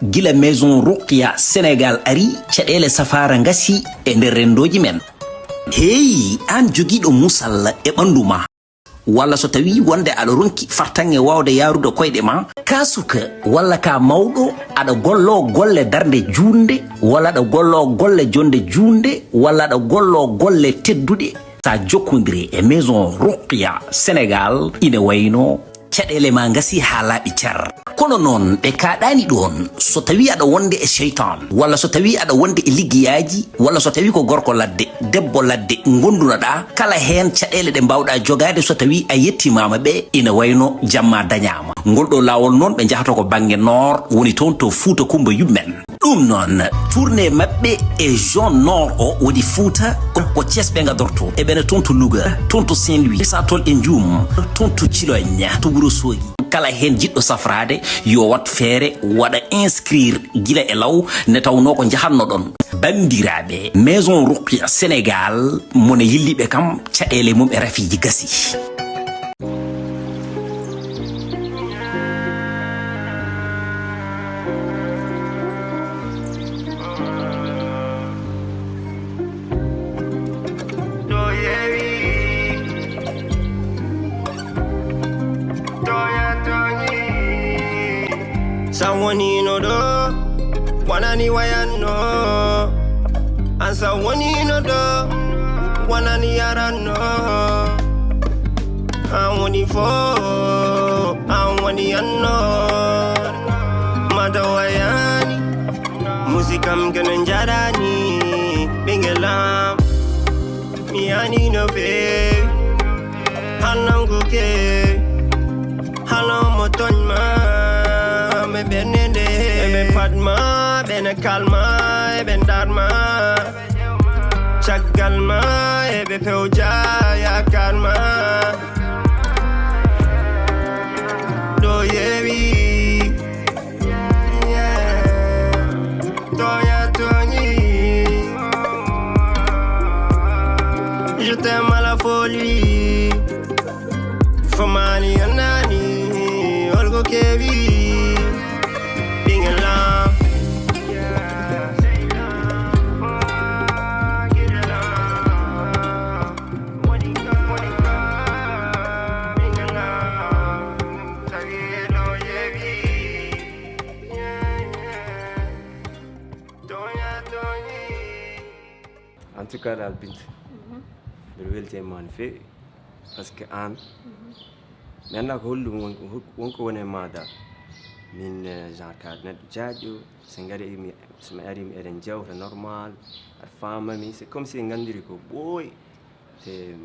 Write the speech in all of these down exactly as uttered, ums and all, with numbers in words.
Gila Maison Roqya Sénégal ari, caɗeele safaara ngasi e nder renndooji men. Hey, aan jogiiɗo muusal e ɓanndu ma, walla so tawii wonde aɗa ronki fartaŋŋe waawde yaarude koyɗe ma, ka suka walla ka mawɗo, aɗa golloo golle darnde juutnde, walla aɗa golloo golle jonde juutnde, walla aɗa golloo golle tedduɗe, sa jokkondirii e Maison Roqya Sénégal, ina wayno caɗeele ma ngasi haa laaɓi car. Kono noon, ɓe kaaɗaani ɗoon. So tawii aɗa wonde e seytaan, walla so tawii aɗa wonde e liggeyaaji, walla so tawii ko gorko ladde, debbo ladde ngondunoɗaa, kala heen caɗeele ɗe mbaawɗaa jogaade so tawii a yettimaama ɓe, ina wayno jamma dañaama. Ngol ɗoo laawol noon, ɓe njahata ko bannge Noor, woni toon to Fuuta Kummba Yuɓɓe men. Ɗum noon, tournée maɓɓe e zone Nord o woni Fuuta, ko Thiès ɓe ngadorto, e ɓene toon to Louga, toon to Saint-Louis, Richard Toll e Ndioum, toon to Cilogne, to Wuro Soogi. Kala heen jiɗɗo safraade, yo wat feere waɗa inscrire gila e law, nde tawnoo ko njahatnoɗon. Banndiraaɓe, Maison Roqya Sénégal, mo ne yilliɓe kam, caɗeele mum e rafiiji gasi. Sa wonino ɗo, wonani wayanno. An sa wonino ɗo, wonani yaranno. An woni fo, an woni anno. Mata wayani, musikam kene jarani, ɓingel am. Mi yani no feewi, hal nangu keewi, hal on mo tooñ ma, mi ɓernde nde. Eɓe pat ma, ɓe ne kal ma, eɓe ndar ma. Caggal ma, eɓe pewja yaakaar ma. Ɗo yeewi. Toya Tony. Je t'aime à la folie. Famani anani, olgo kebi. Bingala. En tout cas, daal, Binta, mbiɗa welti e ma no feewi, parce que aan, mi anndaa ko holɗum won, won ko woni e ma daal. Min, eh, genre, ka neɗɗo jaajɗo, so ngari mi, so mi ari mi eɗen jewta normal, aɗa faama mi, c'est comme si en nganndiri ko ɓooyi, te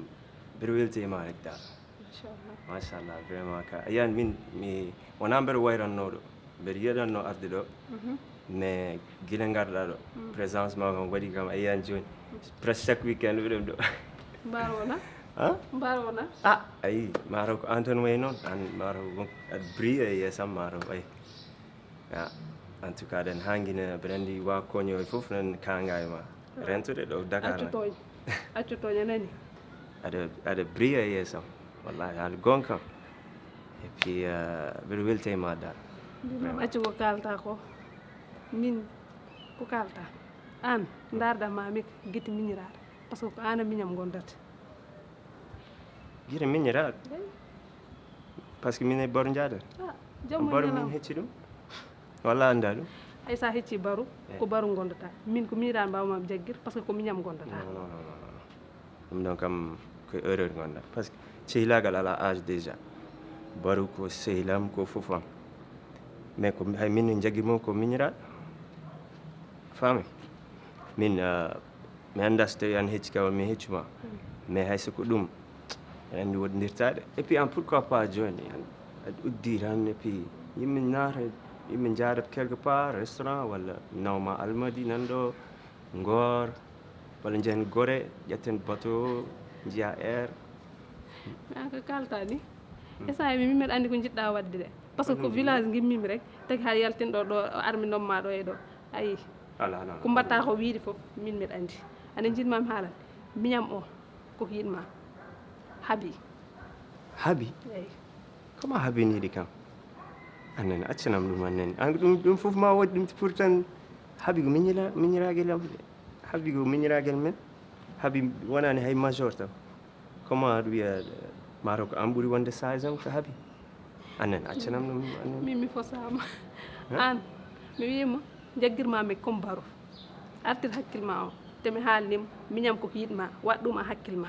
mbiɗa welti e ma rek daal. Machallah. Machallah, vraiment ka. A yiyani min, mi wonaa mbeɗa wayrannooɗo, mbeɗa yiɗannoo arde ɗo. Mhm. Mais gila ngarɗaa ɗo, mm, présence ma kam waɗi kam, a yiyani jooni. Presque chaque weekend mbiɗen ɗo. Mbaar wona? Hein? Mbaar wona? Ah, ayi, maaro ko aan tan wayi noon. Aan maaro ko aɗa brille e yeesam maaro, ayi. Ah, en tout cas, aɗen haangina, mbeɗa anndi wa koño e fof nan kaanga e ma. Ah. Rentude ɗo Dakar. Accu nan. Tooñ. Accu tooñ, a nani? Aɗa, aɗa brille e yeesam. Wallahi, haala goonga kam. Et puis, euh, mbeɗa welti e ma daal. Mbimam. Vraiment. Accu ko kaalta ko. Min, ko kaalta. Aan, ndaarda ma mi ko gite miñiraaɗe. Parce que ko aan e miñam ngondata. Gite miñiraaɗe? Eey. Parce que min e baro njaaden. Ah, jamma. Baro min ñalawma. Hecci ɗum? Walla anndaa ɗum? Hay so a hecci baro, eh, ko baro ngondata. Min ko miñiraaɗo mbaawmi jaggude, parce que ko miñam ngondata. Non, non, non, non, non. Ɗum ɗon kam ko erreur ngonɗaa. Parce que sehilaagal alaa âge déjà. Baro ko sehilam, ko fof am. Mais ko hay min no jaggi mo ko miñiraaɗo. Faami? Min, ah, mi anndaa so tawii aan hecci kam, mi heccu ma. Mm. Mais hay so ko ɗum, aɗa anndi woɗndirtaade. Et puis, aan, pourquoi pas jooni? Aan, aɗa uddii tan, et puis, yimɓe naata, yimɓe njaada quelque part, restaurant, walla nawa ma Almadi nan ɗo, Ngor, walla njehen Gorée, ƴetten bateau, njiya air. Mais aan ko kaalta ni? Mm. Esa mi, min mbeɗa anndi ko njiɗɗa waɗde de. Parce que ko village ngimmimi rek, tagi haa yaltin ɗo, ɗo, o armi nomma ɗo e ɗo. Ayi. Ala, ala, ala. Ko mbatta ko wiide fof, min mbeɗa anndi. Ane njiɗma mi haalan. Miñam o, ko yiɗma. Haabi. Haabi? Eyi. Comment haabi niiɗi kam? Annani, accanam ɗum, annani. An ɗum, ɗum fof ma waɗi ɗum pour tan. Habi ko miñira-, miñiragel am. Habi ko miñiragel men. Habi wonani hay major taw. Comment aɗa wiya, eh, Maroc, an ɓuri wonde size am ko Habi? Annani, accanam ɗum, annani. Min mi fosama. An, mi wima, jaggirma mi comme baro. Artir hakkil ma o. Te mi haalnima, miñam ko yiɗma, waɗ ɗum a hakkil ma.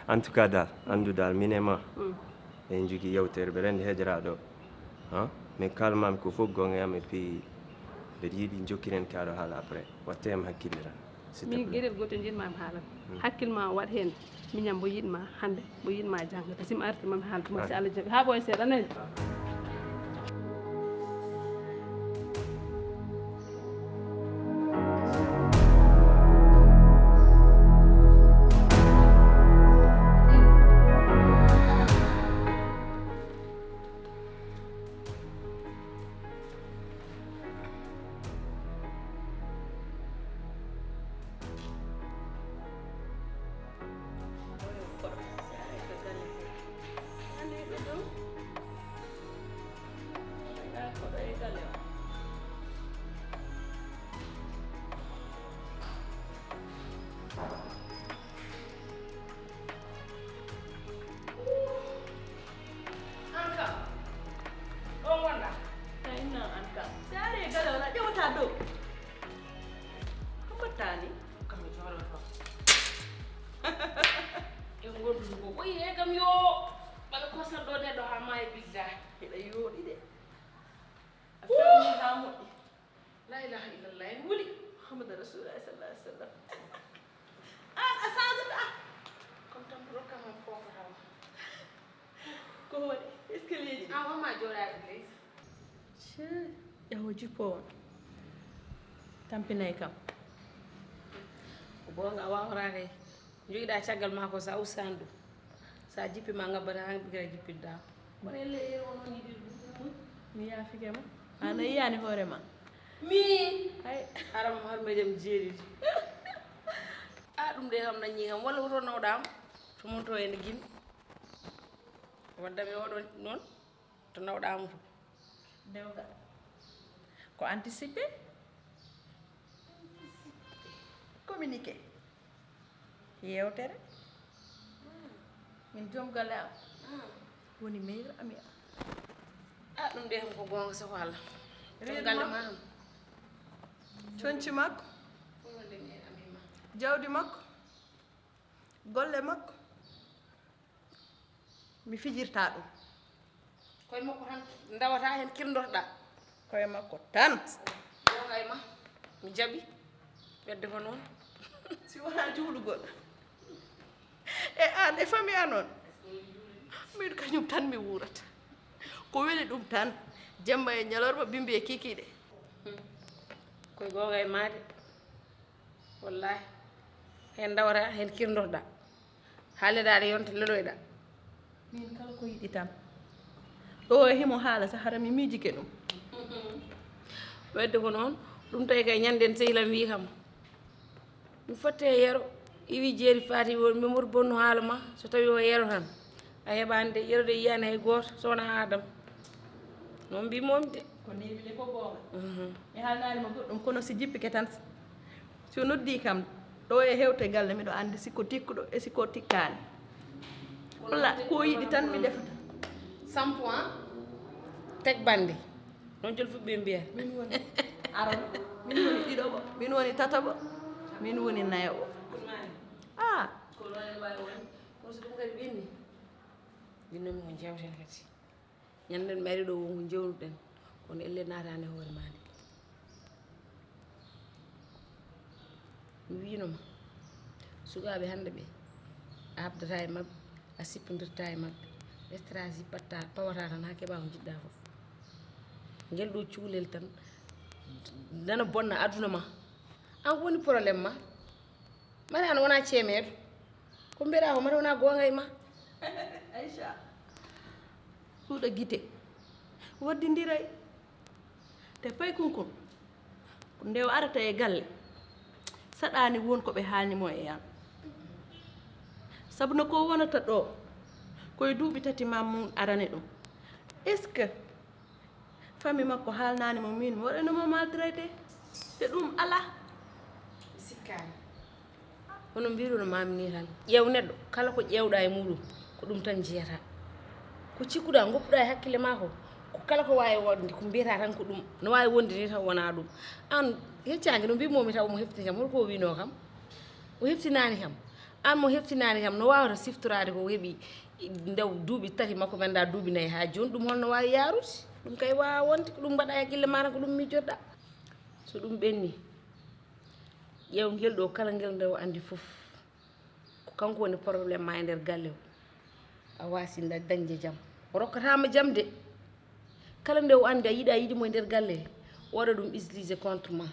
En tout cas dal, anndu dal, min e ma. Mm. En jogii yewtere, mbeɗa anndi heejaraaɗo o. Han? Mais kalmaami ko fof goonga yam, et puis mbeɗa yiɗi jokkiren kaɗo haala après. Watte yam hakkille tan, s'il te plaît. Min geɗel gootel njiɗmaami haalande. Hmm. Hakkil ma waɗ heen. Miñam mbo yiɗma hannde, mbo yiɗma janngo. Te si mi arti ma mi haal tuma, si Allah jaɓi. Haa ɓooya seeɗa, nani? An kam, ɗo ngonɗa? Tawi noon an kam. Si a ari e galle o, na ƴewata dow. Ko mbaɗtaa ni? Kam mi jooɗoto. E ngonɗude ko ɓoyi e kam yo. Ɓaɗa kosam ɗo neɗɗo haa maayi bidda. Hiɗa yooɗi de. A feewni haa moƴƴi. La ilaha illallah, en wuli. Muhammadu Rasulullah sallallahu alaihi wasallam. An a changata. Comme tan mi rokka ma fofo hawa. Ko woni escalier ji ɗi? An wamma jooɗaade leydi. Cee, ƴawo jippo on. Tampinay kam. Ko goonga a waawraa kay. Njogiɗaa caggal maa ko so a ustaani ɗum. So a jippiima ngabbata han ɓikira jippitɗaa. Kono elle yeru o noon yiɗiri ɗum. Mi yaafike ma. An a yiyaani hoore ma. Mi. Ay. Aram har mejam jeeɗiɗi. A ɗum de kam nañi kam walla woto nawɗaam. To mon to en gin. Wadda mi oɗo noon. To nawɗaamo to. Dewgal. Ko anticipé? Communiqué. Yewtere. Min joom galle am. Woni meilleur ami am. A ɗum de kam ko goonga so ko Allah. Joom galle ma ham. Conci makko. Fof no nde meilleur ami ma. Jawdi makko. Golle makko. Mi fijirta ɗum. Koye makko tan ndawata heen kirdotoɗaa. Koye makko tan. Goonga e ma, mi jaɓi. Ɓedde ko noon. Si wonaa juulugol. E aan, e famille an on. Min kañum tan mi wuurata. Ko weli ɗum tan. Jemma e ñalorma, bimbi e kikiiɗe. Koye goonga e ma de. Wallaahi. Heen ndawata, heen kirdotoɗaa. Haaleɗaa ɗe yonta leloyɗaa. Min kala ko yiɗi tan. Ɗo e himo haala sahara mi miijike ɗum. Wadde ko noon, ɗum tawi kay ñande en sehil am wii kam. Mi fotte e yero, iwi jeeri faati won, mi mor bonnu haala ma, so tawi o yero tan. A heɓaani de, yero de yiyaani hay gooto, so wonaa Aadam. Noon mbii momi de. Ko neewi de ko goonga. Mhm. Mi haalnaani mo goɗɗum, kono si jippike tan, si o noddii kam, ɗo e hewte galle, miɗo anndi si ko tikkuɗo e si ko tikkaani. Walla ko yiɗi tan mi defata. Sampo an, teg bandi. Noon jol fuɓɓe mbiya. Min woni aroɓo, min woni ɗiɗoɓo, min woni tataɓo, min woni nayoɓo. Ah. Ko ɗo en waawi woni. Kono so ɗum kadi ɓenni, min noon min ko jewten kadi. Ñande mi ari ɗo wonko jewnuɗen, kono elle naataani e hoore maa nde. Mi wiino ma, sukaaɓe hannde ɓe, a habdataa e maɓɓe, a sippindirtaa e maɓɓe, stratégie patta, pawata tan haa keɓaa ko njiɗɗaa fof. Ngel ɗo cuulel tan, nana bonna aduna ma. An ko woni problème ma? Mari an wonaa ceemeeɗo. Ko mbiɗaa ko mari wonaa goonga e ma. Aïcha, ɗuuɗa gite. Waddindiray. Te pay kun kun. Nde o arata e galle. Saɗaani won ko ɓe haalni mo e an. Sabu no ko wonata ɗo. Koye duuɓi tati ma mun arani ɗum. Est-ce que famille makko haalnaani mo miin mi waɗayno mo maltraité? Te ɗum alaa. Sikkaani. Hono mbiruno maami ni tan, ƴeew neɗɗo, kala ko ƴeewɗaa e muuɗum, ko ɗum tan njiyata. Ko cikkuɗaa, ngoppuɗaa e hakkille maa ko, ko kala ko waawi wonde, ko mbiyataa tan ko ɗum. No waawi wonde ni tan wonaa ɗum. Aan, heccaange no mbiimoomi taw omo heftini kam, hol ko o wiinoo kam? O heftinaani kam. Aan mo heftinaani kam, no waawata siftoraade ko o heɓi nde duuɓi tati makko, mi anndaa duuɓi nayi haa jooni, ɗum hol no waawi yaarude? Ɗum kay waawaa wonde, ko ɗum mbaɗaa e hakkille maa tan, ko ɗum miijorɗaa. So ɗum ɓenni, ƴeew ngel ɗo, kala ngel nde o anndi fof, ko kanko woni problème ma e nder galle o. A waasi nda-, dañde jam. O rokkataama jam de. Kala nde o anndi a yiɗaa yiɗi mo e nder galle, o waɗa ɗum utiliser contre ma.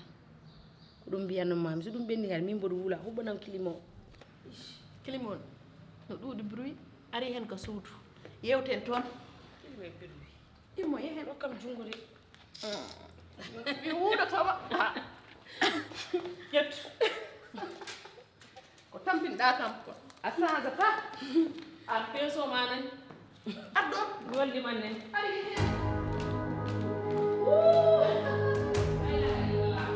Ko ɗum mbiyanno maami. So ɗum ɓenni kadi, min mboɗo wula, huɓɓanam clim o. Ish, clim on, no ɗuuɗi bruit, ari heen ka suudu. Yewten toon. Immo yehen. Rokkam junngo de. Mi wuudatama. Ha. Ƴettu. Ko tampinɗaa kam ko a saagataa. An peeso ma nani. Addo. Mi walli man nani. Ari heen. Wuu. La ilaha illallah.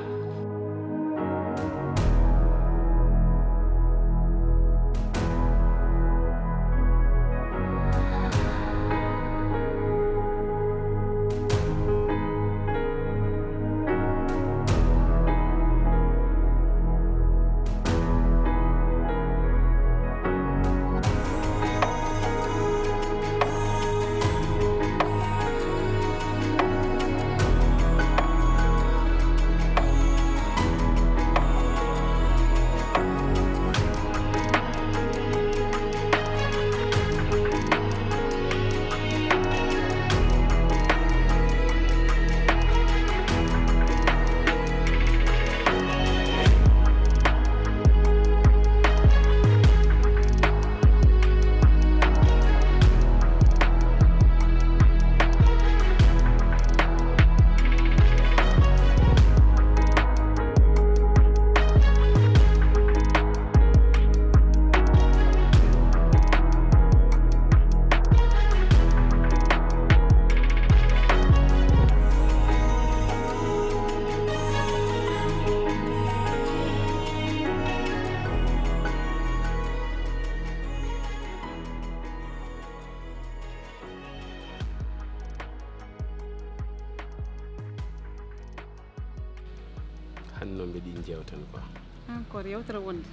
Hannde noon mbeɗa yiɗi njeewten quoi. Encore yewtere wonde.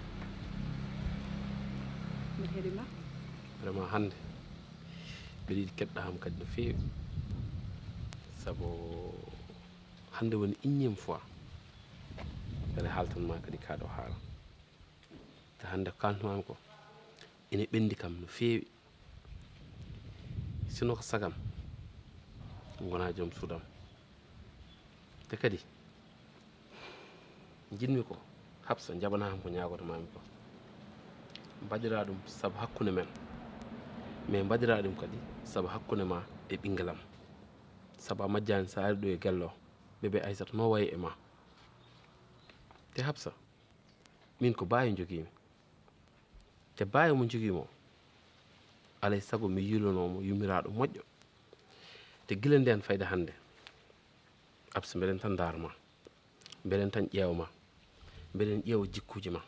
Mbeɗa heɗi ma. Vraiment hannde mbeɗa yiɗi keɗɗa kam kadi no feewi. Sabu hannde woni énième fois mbeɗa haaltan ma kadi kaɗo haala. Te hannde ko kalnumaami ko ene ɓenndi kam no feewi. Sino ko sagam, ngona joom suudam. Te kadi, njiɗmi ko Hafsa jaɓana kam ko ñaagoto maami ko. Mbaɗira ɗum sabu hakkunde men, mais mbaɗira ɗum kadi sabu hakkunde ma e ɓinngel am. Sabu a majjaani so a ari ɗo e galle o, bébé Aysata no wayi e ma. Te Hafsa, min ko baayo njogiimi. Te baayo mo njogiimi o, alay sago mi yiilono mo yummiraaɗo moƴƴo. Te gila ndeen fayda hannde, Absa, mbeɗen tan ndaar ma, mbeɗen tan ƴeewa ma, mbeɗen ƴeewa jikkuuji ma.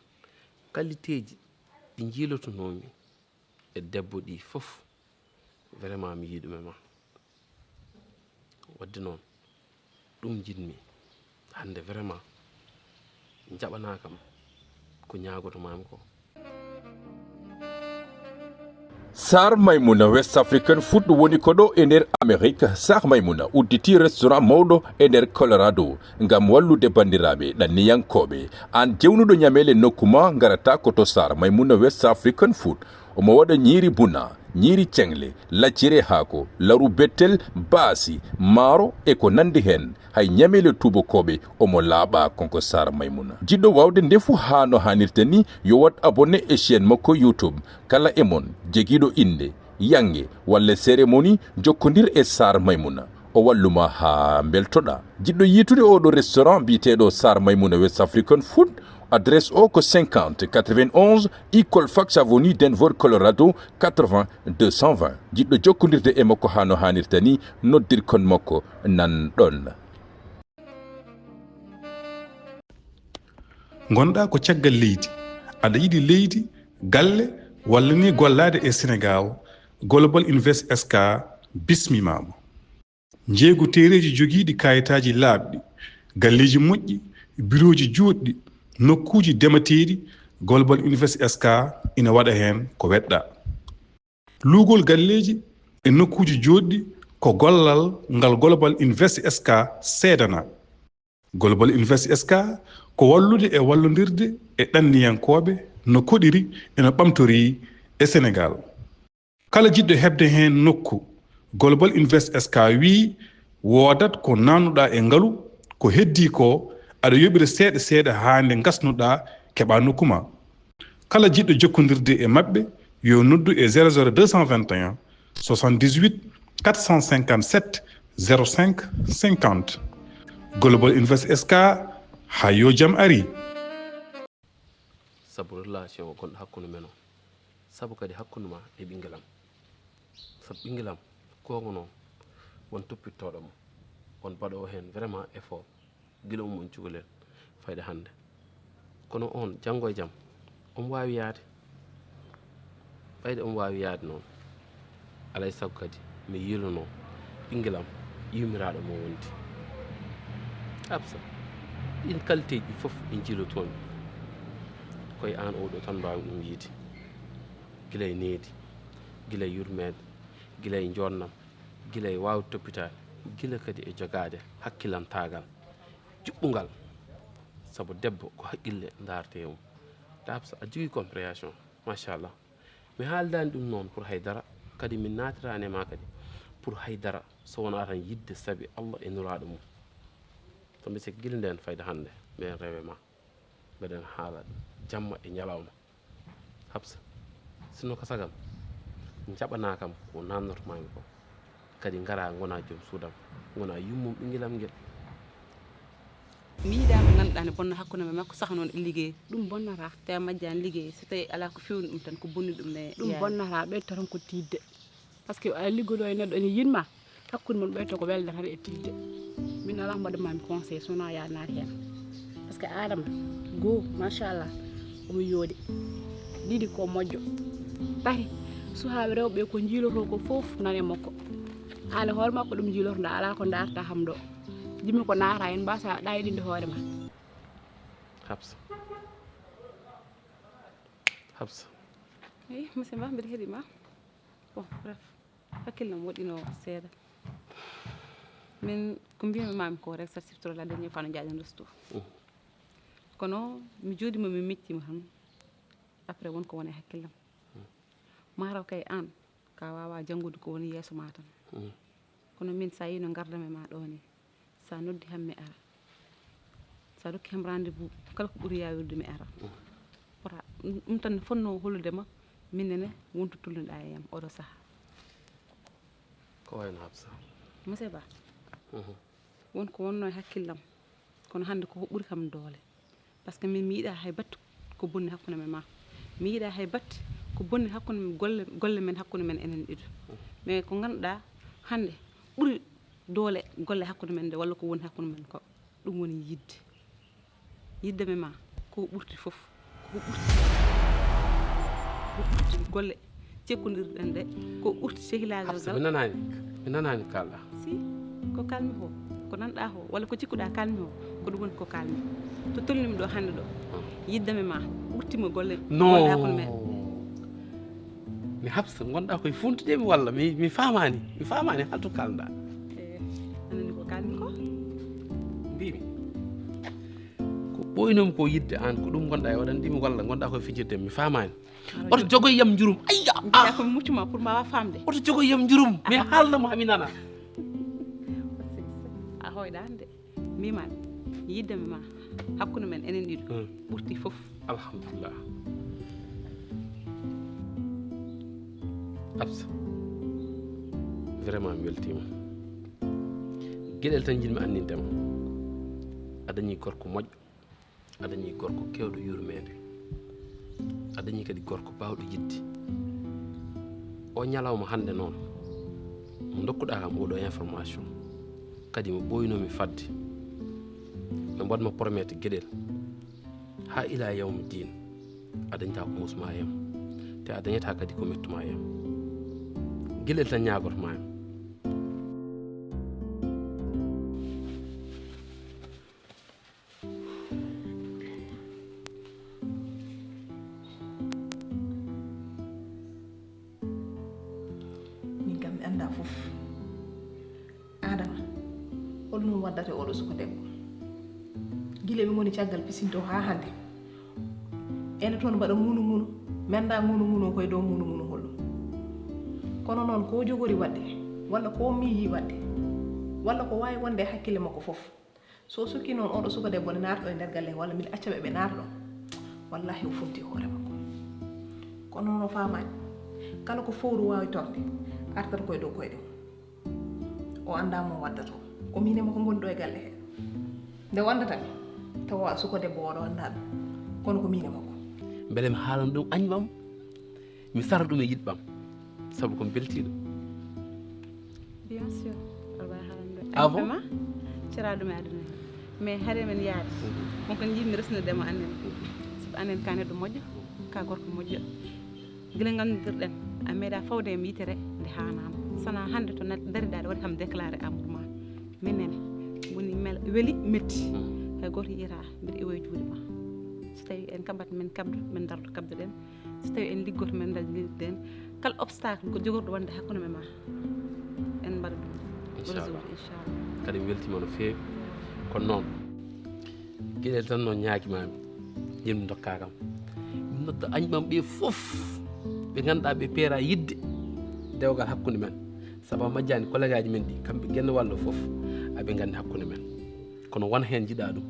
Qualitéeji ɗi njiilotonoomi e debbo ɗi fof, vraiment mi yii ɗum e ma. Wadde noon, ɗum njiɗmi hannde vraiment, njaɓanaa kam ko ñaagoto maami ko. Sar Maymuna West African Food woni ko ɗo e nder Amerique. Sar Maymuna udditi restaurant mawɗo e nder Colorado ngam wallude banndiraaɓe ɗanniyankooɓe. Aan jewnuɗo ñameele nokku ma, ngarata ko to Sar Maymuna West African Food. Omo waɗa ñiiri buna, ñiiri ceŋle, lacciri e haako, laru bettel, baasi, maaro e ko nanndi heen. Hay ñameele tuubakooɓe omo laaɓa, kanko Sar Maymuna. Jiɗɗo waawde ndefu haa no haanirta ni, yo waɗ abonné e chaîne makko YouTube. Kala e mon jogiiɗo innde, yannge walla cérémonie, jokkondir e Sar Maymuna. O wallu ma haa mbeltoɗaa. Jiɗɗo yiitude oo ɗoo restaurant biyeteeɗo Sar Maymuna West African Food, Adresse o ko cinquante quatre-vingt-onze Equal Fax Avenue, Denver, Colorado quatre-vingts deux cent vingt. Jiɗɗo jokkondirde e makko haa no haanirta ni, noddirkon makko nan ɗon. Ngonɗaa ko caggal leydi, aɗa yiɗi leydi, galle, walla ni gollaade e Senegaal? Global Invest S K bismimaama. Njeeygu teereeji jogiiɗi kaayitaaji laaɓɗi, galleeji moƴƴi, birooji juutɗi, nokkuuji demateeɗi, Global Invest S K ina waɗa heen ko weɗɗaa. Luugol galleeji e nokkuuji jootɗi ko gollal ngal Global Invest S K seedanaa. Global Invest S K ko wallude e wallondirde e ɗanniyankooɓe no koɗiri e no ɓamtorii e Senegaal. Kala jiɗɗo heɓde heen nokku, Global Invest S K wiyi woodat ko naatnuɗaa e ngalu, ko heddii ko aɗa yoɓira seeɗa seeɗa haa nde ngasnuɗaa keɓaa nokku ma. Kala jiɗɗo jokkondirde e maɓɓe yo noddu e zéro zéro deux cent vingt et un soixante-dix-huit quatre cent cinquante-sept zéro cinq cinquante. Global Invest S K, haa yo jam ari. Sabu relation o gonɗo hakkunde men o, sabu kadi hakkunde ma e ɓinngel am. Sabu ɓinngel am goonga noon, won toppittooɗo mo, won baɗoowo heen vraiment effort gila ummo en cukalel fayde hannde. Kono oon janngo e jam omo waawi yahde. Ɓayde omo waawi yahde noon, alaa e sago kadi mi yiilonoo ɓinngel am yuumiraaɗo mo wondi. Absa, ɗiin qualité ji ɗi fof ɗi njiilotonmi, ko e aan oo ɗoo tan mbaawmi ɗum yiyde, gila e needi, gila e yurmeende, gila e joɗnam, gila e waawde toppitaade, gila kadi e jogaade hakkilantaagal juɓɓungal, sabu debbo ko haqqille ndaartee e mum. Absa, aɗa jogii compréhension, machallah. Mi haaldaani ɗum noon pour hay dara, kadi mi naatiraani e maa kadi pour hay dara, so wonaa tan yiɗde sabi Allah e Nulaaɗo mum. Sabu mi sikki gila ndeen fayde hannde mbeɗen rewa e maa, mbeɗen haala jamma e ñalawma. Absa, sinno ko sago am, njaɓanaa kam ko naamnoto maa mi ko, kadi ngaraa ngonaa joom suudu am, ngonaa yummum ɓinngel am ngel. Mi yiɗaa ko ngannduɗaa ne bonna hakkunde am e makko, saka noon e liggey. Ɗum bonnataa, tawi a majjaani liggey, so tawii alaa ko feewni ɗum tan, ko bonni ɗum ne. Ɗum bonnataa, ɓeydoto tan ko tiiɗde. Parce que a liggodoo e neɗɗo ene yiɗ ma, hakkunde mon ɓeydoto ko welnde tan e tiiɗde. Min alaa ko mbaɗat maa mi conseil, so wonaa yo a naat heen. Parce que Aadama, goo, machallah, omo yooɗi. Ɗiɗi, ko moƴƴo. Tati, suhaaɓe rewɓe ko njiilotoo ko fof nana e makko. Aan e hoore maa ko ɗum njiilotoɗaa, alaa ko ndaartaa kam ɗo. Jimmi ko naata heen, mbaasaa ɗaayɗinde hoore maa. Habsa. Habsa. Eyi, monsieur Ba, mbiɗa heɗii ma. Bon, bref, hakkille am woɗɗino seeɗa. Min, ko mbiymi maami ko rek, ça siftora la dernière fois no njaaɗen resto. Kono mi jooɗiima, mi mecciima tan. Après, won ko woni e hakkille am. Maaro kay aan, ka waawa janngude ko woni yeeso ma tan. Kono min, so a yii no ngardam e ma ɗo ni, so a noddi ham mi ara. So a rokki ham rendez-vous, kala ko ɓuri yaawirde mi ara. Pota, ɗum tan fotnoo hollude ma, min nene wonto tulnuɗa e yam oɗo saha. Ko wayno Habsa. Monsieur Ba, won ko wonno e hakkillam, kono hannde ko ɓuri kam doole. Parce que min mi yiɗa hay batte ko bonni hakkunde men ma. Mi yiɗa hay batte ko bonni hakkunde men golle, golle men hakkunde men enen ɗiɗo. Mais ko ngannduɗaa hannde ɓuri doole golle hakkunde men nde walla ko woni hakkunde men ko ɗum woni yidde. Yidde men ma ko ɓurti fof. Ko ɓurti. Ko ɓurti golle. Cekkondirɗen ɗe ko ɓurti sehilaagal Habsa, ngal. Mi nanaani, mi nanaani kalɗa. Si, ko kalmi ko, ko nanɗa ko, walla ko cikkuɗa kalmi ko, ko ɗum woni ko kalmi. To tolnimi ɗo hannde ɗo, yiddame ma ɓurtima golle. Non. Gonɗa kono men. Mi Habsa, gonɗa koye funtude mi walla mi, mi famani, mi famani halto kalɗa. Eh, anani ko kalmi ko. Mbimi ko ɓoynumi ko yidde an, ko ɗum gonɗa e waɗandimi walla gonɗa koye fijirde mi famani. Oto jogoy yam njurum. Ayya. Mbiɗa ko mi muccuma pour mbawa famde. Oto jogoy yam njurum. Mi haalnamo hami nana. A hoyɗa hannde. Mbimami yiddame ma hakkunde men enen ɗiɗo ɓurti fof. Alhamdulillah. Habsa, vraiment mi weltima. Geɗel tan jiɗmi annindema. A dañi gorko moƴƴo. A dañi gorko keewɗo yurmeende. A dañi kadi gorko baawɗo yiɗde. O ñalawma hannde noon, mo ndokkuɗaa kam oɗo information, kadi mo ɓooynoomi fadde, ɓe mbaɗma promettre geɗel, haa ila yawmi diin, a dañta ko musma e am, te a dañata kadi ko mettuma e am. Geɗel tan ñaagotoma am. Min kam mi anndaa fof. Adama, hol ɗum waddata oɗo suka debbo? Gila ɓe ngoni caggal pisinto haa hannde. Ene toon mbaɗa ngunu ngunu, mi anndaa ngunu ngunu koye dow ngunu ngunu holɗum. Kono noon ko jogori waɗde, walla ko miiyi waɗde, walla ko waawi wonde e hakkille makko fof. So sukki noon oɗo suka debbo ne naata ɗo e nder galle he walla min acca ɓe ɓe naata ɗo. Wallahi o funti hoore makko. Kono noon o faamaani. Kala ko fowru waawi torde, artata koye dow koyɗe mum. O anndaa mo waddata o. Ko miin e makko ngoni ɗo e galle he. Nde o anndata mi, tawa suka debbo oɗo anndaa ɗum. Kono ko miin e makko. Mbele mi haalan ɗum añɓam, mi sara ɗum e yiɗɓam, sabu ko mi beltiiɗo. Bien sûr, aɗa waawi haalande ɗum. Ah bon? Añɓe ma, cera ɗum e aduna he. Mais hare men yaade. On kan yiɗmi resnude ma annen. Sabu annen ka neɗɗo moƴƴo, ka gorko moƴƴo. Gila nganndirɗen, a meeɗa fawde e yitere nde haanaama. Sana hannde to na- dariɗaa ɗo waɗi kam déclaré amour ma. Minen woni mel weli metti. Hay gooto yiyata mbiɗa iwoye juuɗe ma. So tawi en kaɓat men kaɓdo, men dardo kaɓdoɗen. So tawi en liggoto men dardo liggoɗen. Kala obstacle ko jogorɗo wonde hakkunde men ma, en mbaɗa ɗum. Inchallah. Résoudre, inchallah. Kadi mi weltiima no feewi. Kono noon, geɗel tan noon ñaagimaami, yimɓe ndokkaa kam. Mi nodda añɓam ɓe fof, ɓe ngannduɗaa ɓe peera yiɗde dewgal hakkunde men. Sabu a majjaani colleague aji men ɗi, kamɓe genne wallo fof, aɓe nganndi hakkunde men. Kono won heen njiɗaa ɗum.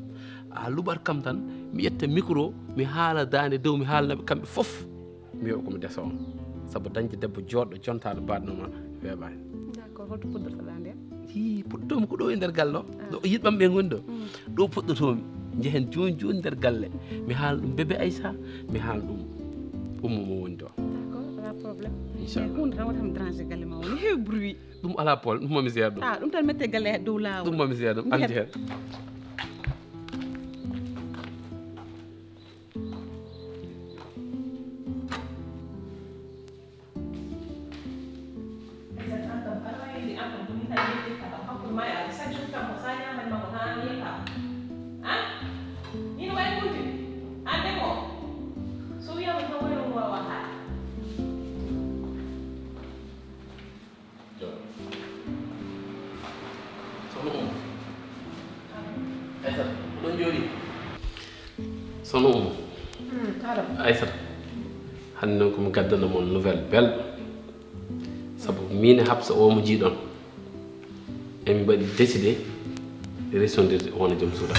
A luɓat kam tan, mi ƴetta micro, mi haala daande dow, mi haalna ɓe kamɓe fof. Mi wiya ko mi deso on. Sabu dañde debbo jooɗɗo, jontaaɗo, baɗno ma, weeɓaani. D'accord, holto puɗɗortoɗaa ndeen? Hi, puɗɗotoomi ko ɗo e nder galle o. Ɗo yiɗɓam ɓe ngoni ɗo. Ɗo puɗɗotoomi. Njehen jooni jooni nder galle. Mi haala ɗum bébé Aïssa, mi haala ɗum ummo mo woni ɗo. D'accord, alaa problème. Inchallah. Mais huunde tan waɗi kam déranger galle ma woni heewi bruit. Ɗum alaa pol, ɗum momi seeɗa ɗum. Ah, ɗum tan mette galle he dow laawol. Ɗum momi seeɗa ɗum. Aldi heen. Sono Oumou. Aïssata, oɗon njooɗi? Sono Oumou. Aïssata, hannde noon ko mi gaddana mon nouvelle belɗo. Sabu miin e Hapsa o mo njiiɗon, emin mbaɗi décidé resondirde wona joom suudu.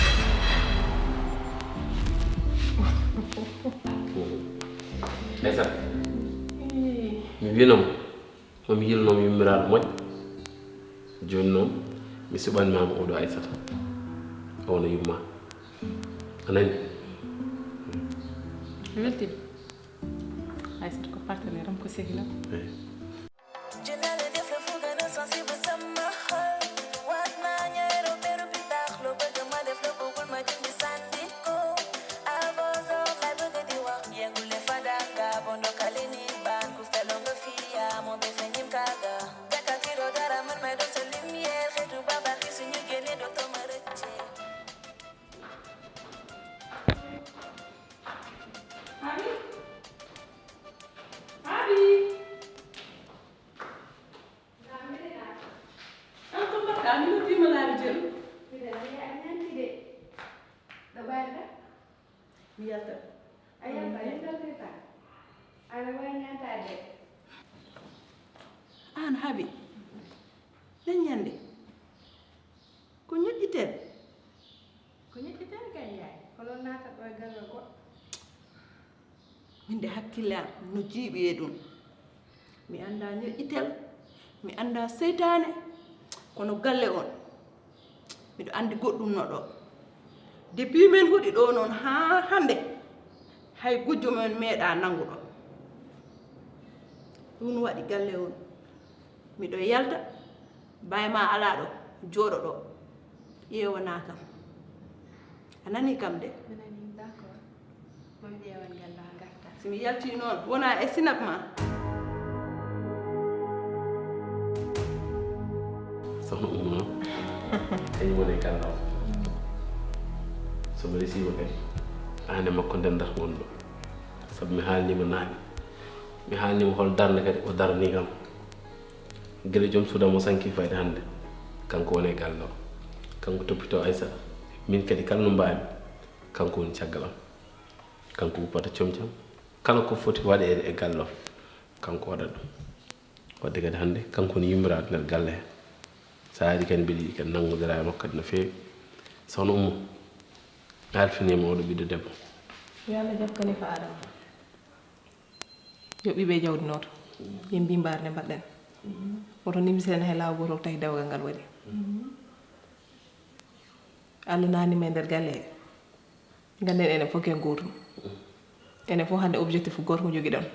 Aïssata, mi wiino mo, momi yilno mi yummiraaɗo moƴƴo. Jooni noon, mi suɓanmaama oɗo Aïssata. O wona yumma. A nani? Mi weltima. Aïssata ko partenaire am, ko sehil am. Eyi. Jëndale def la fu gën a sensible sama xol. Waat naa ñaari beru bi tax loo bëgg ma def la bëggul ma jëndi sànni ko. Avant lay bëgg di wax yengule fadanga bondo kale ni ban ku felo nga fi amo be feñim kaga. Jakatiro dara man may doon sa lumière xeetu baba xi suñu génne dootoo ma rëcce. Abi? Abi? An ko mbaɗɗa? Mi noddiima laabi jeɗo. Miɗa wiya a ñaanti de. Ɗo ɓaarɗa? Mi yaltat. A yalta, min noddirta. Aɗa waawi ñaantaade. Aan Habi. Nden ñannde. Ko ñoƴƴitel? Ko ñoƴƴitel kay yaay. Ko ɗon naata ɗo e galle goɗɗo. Min de hakkille am no jiiɓi e ɗum. Mi anndaa ñoƴƴitel, mi anndaa seytaane, kono galle on, miɗo anndi goɗɗum no ɗo. Depuis min huɗi ɗo noon haa hannde, hay gujjo men meeɗa nannguɗo. Ɗum waɗi galle on. Miɗo yalta, baay ma alaa ɗo, jooɗo ɗo. Ƴeewanaa kam. A nanii kam de? Mi nanii, d'accord. Mami ƴeewan galle haa ngarta. Si mi yaltii noon, wonaa e sinap ma. Sohna Umu noon, kañum woni e galle o. So mi resiima kadi, aan e makko ndendata ngonɗo. Sabu mi haalniima naane. Mi haalniima hol darnde kadi o darnii kam. Gila joom suudu am o sanki fayde hannde, kanko woni e galle o. Kanko toppitoo Aysata. Min kadi kala no mbaawmi, kanko woni caggal am. Kanko wuppata comci am. Kala ko foti waɗeede e galle o, kanko waɗat ɗum. Waɗde kadi hannde, kanko woni yummiraaɗo nder galle he. So a ari kadi mbeɗa yiɗi kadi nanngodira e makko kadi no feewi. Sohna Umu, a halfiniima oɗo ɓiɗɗo debbo. Yo Allah jaɓ kalifa Adama. Yo ɓiɓe jawdi nooto. Yen mbi mbaar nde mbaɗɗen. Woto nimsiten hay laaw gooto ko tawi dewgal ngal waɗi. Allah naani men nder galle he. Ngannden enen fof ko gootum. Enen fof hannde objectif gooto ko njogiɗon.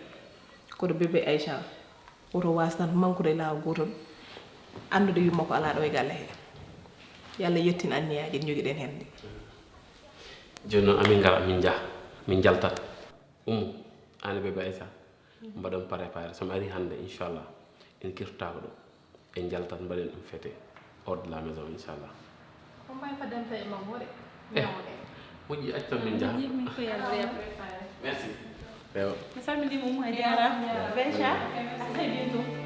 Koto bébé Aïcha. Woto waas tan mankude laaw gootol. Anndude yumma ko alaa ɗo e galle he. Yo Allah yettin anniyaaji ɗi njogiɗen heen ɗi. Jooni noon amin ngara, min njaha, min njaltat. Umu, aan e bébé Aïssa, mbaɗon préparé. So mi ari hannde, inchallah, en kirtotaako ɗo. En njaltat, mbaɗen ɗum fête hors de la maison, inchallah. Ko mbawi fadanta e makko de. Eh, ñawde. Moƴƴi, accu tan min njaha. Min ko yalla. Merci. Ewa. Mi salminiima, Umu, a jaaraama. Bencha, à très bientôt.